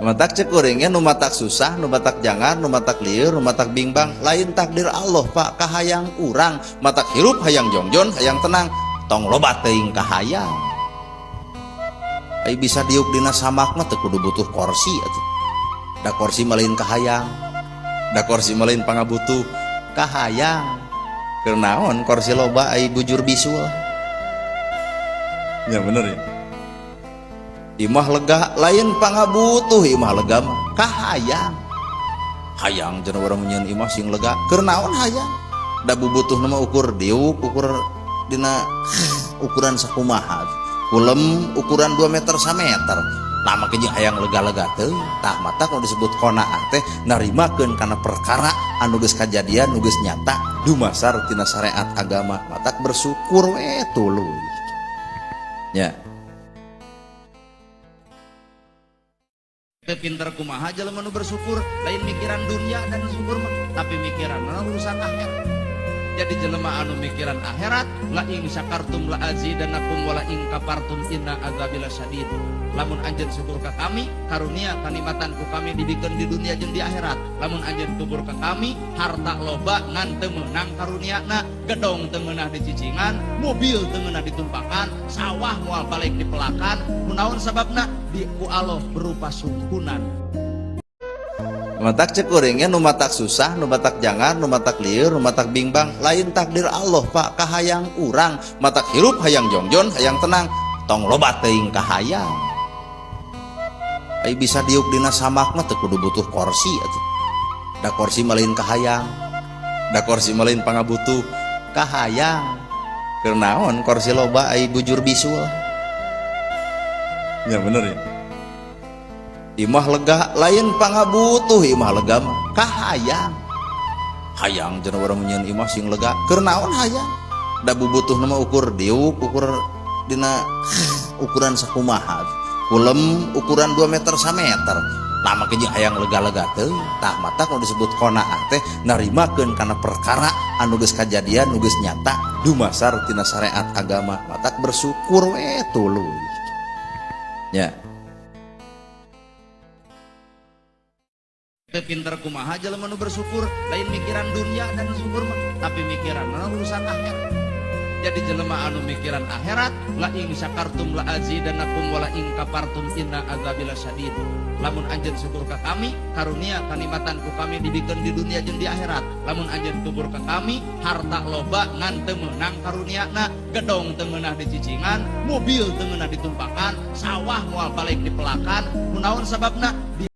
Matak cek kuringnya nu matak susah, nu matak jangan, nu matak lieur, nu matak bingbang, lain takdir Allah Pak, kahayang urang, matak hirup hayang jongjon, hayang tenang, tong loba teuing kahayang. Ai bisa diuk dina samak mah teu kudu butuh korsi atuh. Da korsi mah lain kahayang. Da korsi mah lain pangabutuh kahayang. Keur naon korsi loba ai bujur bisul. Ya bener ya. Imah lega lain pangabutuh, imah lega mah kahayang. Hayang cenah urang nyieun imah sing lega. Keur naon hayang? Da bubutuhna mah ukur diuk, ukur dina ukuran sakumaha. Kulem ukuran 2 meter sameter. Nah make jeung hayang lega-lega teuing. Tah matak nu disebut qanaah teh narimakeun kana perkara anu geus kajadian, nu geus nyata dumasar tina syariat agama. Matak bersyukur we tuluy. Ya. Pinter kumaha jelema nu bersyukur, lain mikiran dunia dan syukur mah, tapi mikiran urusan akhirat. Jadi jelema anu mikiran akhirat, la ing syakartum la azidannakum wa la ing kafartum inna adzabi lasyadid. Lamun anjeun syukur ka kami, karunia kanikmatan ku kami dibikeun di dunia jeung di akhirat. Lamun anjeun kubur ka kami, harta loba ngan teu meunang karuniana, gedong teu meunah dicicingan, mobil teu meunah ditumpakan, sawah moal balik dipelakan. Kunaon sababna? Di ku Allah berupa sungkunan. Matak cek kuringnya nu matak susah, nu matak jangan, nu matak lieur, nu matak bingbang, lain takdir Allah Pak, kahayang urang, matak hirup hayang jongjon, hayang tenang, tong loba teuing kahayang. Ai bisa diuk dina samak mah teu kudu butuh korsi atuh. Da korsi mah lain kahayang. Da korsi mah lain pangabutuh kahayang. Keur naon korsi loba ai bujur bisul. Ya bener ya. Imah lega lain pangabutuh, imah lega mah kahayang. Hayang cenah urang nyieun imah sing lega. Keur naon hayang? Da bubutuhna mah ukur diuk, ukur dina ukuran sakumaha. Kulem ukuran 2 meter sameter. Nah make jeung hayang lega-lega teuing. Tah matak nu disebut qanaah teh narimakeun kana perkara anu geus kajadian, nu geus nyata dumasar tina syariat agama. Matak bersyukur we tuluy. Ya. Pinter kumaha jelema nu bersyukur, lain mikiran dunia dan syukur mah, tapi mikiran urusan akhirat. Jadi jelema anu mikiran akhirat, la ing syakartum la azidannakum wa la ing kafartum inna adzabi lasyadid. Lamun anjeun syukur ka kami, karunia kanikmatan ku kami dibikeun di dunia jeung di akhirat. Lamun anjeun kubur ka kami, harta loba ngan teu meunang karuniana, gedong teu meunah dicicingan, mobil teu meunah ditumpakan, sawah moal balik dipelakan. Kunaon sababna?